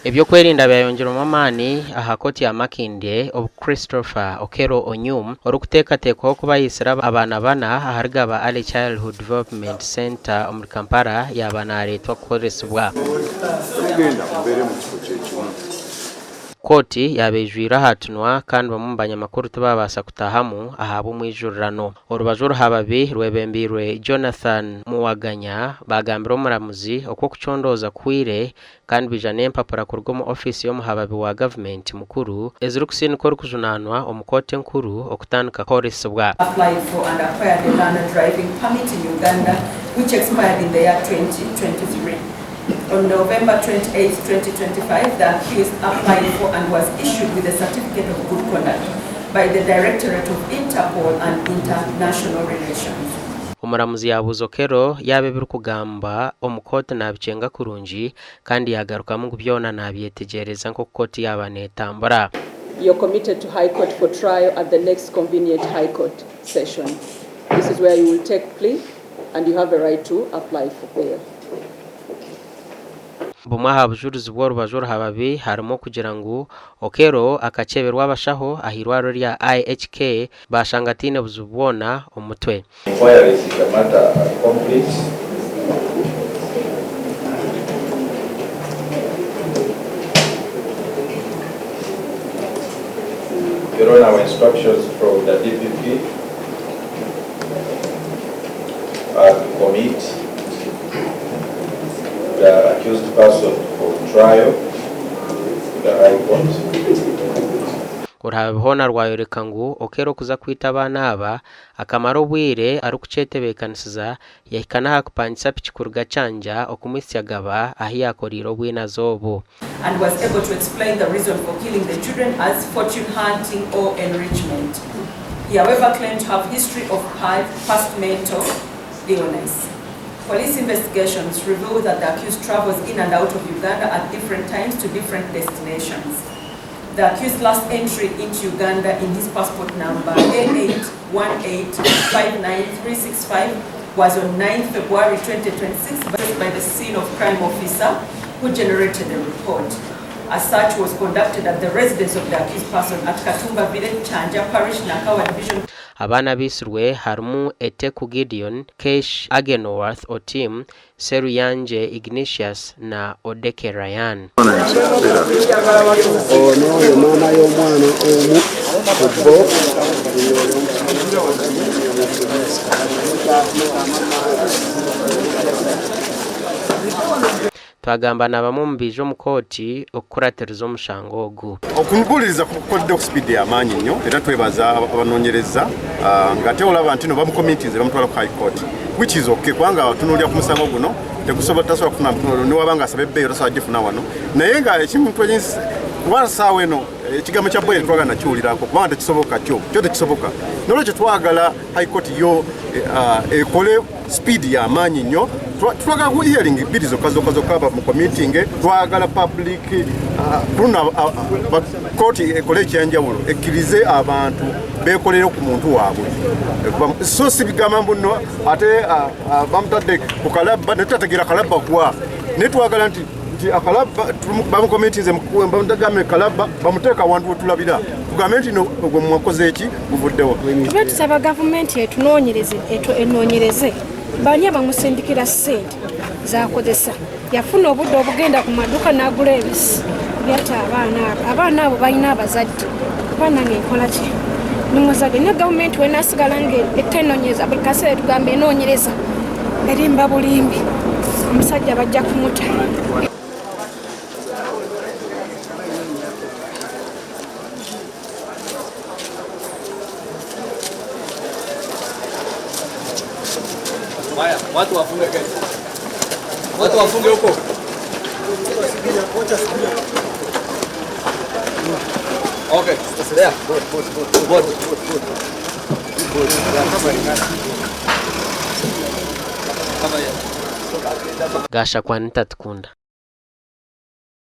Eby'okwerinda byayongyerwamu amaani aha kooti ya Makindye obu Christopher Okello Onyum orikuteekateekwaho kuba aitsire abaana bana ahari Gaba Early Childhood Development Centre omuri Kampala yaaba nareetwa kukoresibwa. Kooti yaaba eijwire aha tunwa kandi bamwe omu banyamakuru tibaabaasa kutaahamu ahabw'omwijurirano. Orubaju oruhababi rwebembeirwe Jonathan Muwaganya baagambira omuramuzi oku okucondooza kuhweire kandi baija n'empapura kuruga omu ofiisi y'omuhababi wa gavumenti mukuru ezirikusindika orikujunaanwa omu kooti enkuru okutandika kukoresibwa. Applied for and acquired a learner driving permit in Uganda which expired in the year 2023. On November 28, 2025, the accused applied for and was issued with a certificate of good conduct by the Directorate of Interpol and International Relations. Omuramuzi yaabuuza Okello yaaba ebirikugambwa omu kooti naabikyenga kurungi kandi yaagarukamu ngu byona naabyetegyereza nk'oku kooti yaaba neetambura. You're committed to High Court for trial at the next convenient High Court session. This is where you will take plea and you have a right to apply for bail. Bumwe aha bujurizi bw'orubaju oruhababi harimu okugira ngu Okello akakyeberwa abashaho ah'eirwariro rya IHK baashanga ataine buzibu bwona omu mutwe. Inquiries in the matter are complete. Your Honour, our instructions from the DPP are to commit the accused person for trial to the High Court. Oruhababi hoona rwayoreka ngu Okello okuza kwita abaana aba Akamara obwire arikukyetebeekanisiza, yahika n'aha kupangisa piki kuruga Kyanja okumuhitsya Gaba ahu yaakoreire obwinazi obu. And was able to explain the reason for killing the children as fortune hunting or enrichment. He however claimed to have history of past mental illness. Police investigations revealed that the accused travels in and out of Uganda at different times to different destinations. The accused last entry into Uganda in his passport number A81859365 was on 9 February 2026 by the scene of crime officer who generated the report. A search was conducted at the residence of the accused person at Katumba Village, Kyanja Parish, Nakawa Division. Abaana abaitsirwe harimu Eteku Gideon, Kesh Agenworth Otim, Sseruyanje Ignatius na Odeke Ryan. Ono ye maama y'omwana omu ku bo. Twagamba na bamwe omu baija omu kooti okukuratiriza omushango ogu. Okubuuliriza kukoleddwa ku sipiidi ya maanyi nnyo era twebaza abanoonyereza nga ate olaba nti no bamukomitinze bamutwala ku high court which is okay kubanga otunuulira ku musango guno tegusobola tasobola kufuna newaba nga asaba ebbeeyi tasobola gifuna wano naye nga ekintu kuba saawa eno ekigambo kya boyeri twagala nakiwulirako kubanga tekisoboka kyo kyo tekisoboka nolwekyo twagala high court yo ekole speed ya maanyi nnyo. Twagala ku hearing bbiri zokka zokka zokka mu committing. Twagala public kuno kooti ekole ekyenjawulo ekkirize abantu beekolere ku muntu waabwe, so si bigamba mbu nno ate bamutadde ku kalabba ne tutategeera kalabba gwa, naye twagala nti nti akalabba bamukomitinze bamugambe kalabba bamuteeka awantu wetulabira tugambe nti ogwo mwakoze eki guvuddewo. Tube tusaba gavumenti etunoonyereze enoonyereze bani abamusindikira ssente zakozesa. Yafuna obudde obugenda ku maduuka n'agula ebisi byatta abaana abo. Abaana abo balina abazadde. Oba nange nkola ki? Ndi muzadde naye gavumenti wenasigala nga etenoonyereza buli kaseera etugamba enoonyereza erimba bulimbi omusajja bajja kumuta. Haya, watu wafunge gate. Watu wafunge huko. Okay, there. Good, good, good, good, good, good. Good. Yeah, cover it. Cover it. Gashakwa Nitatukunda.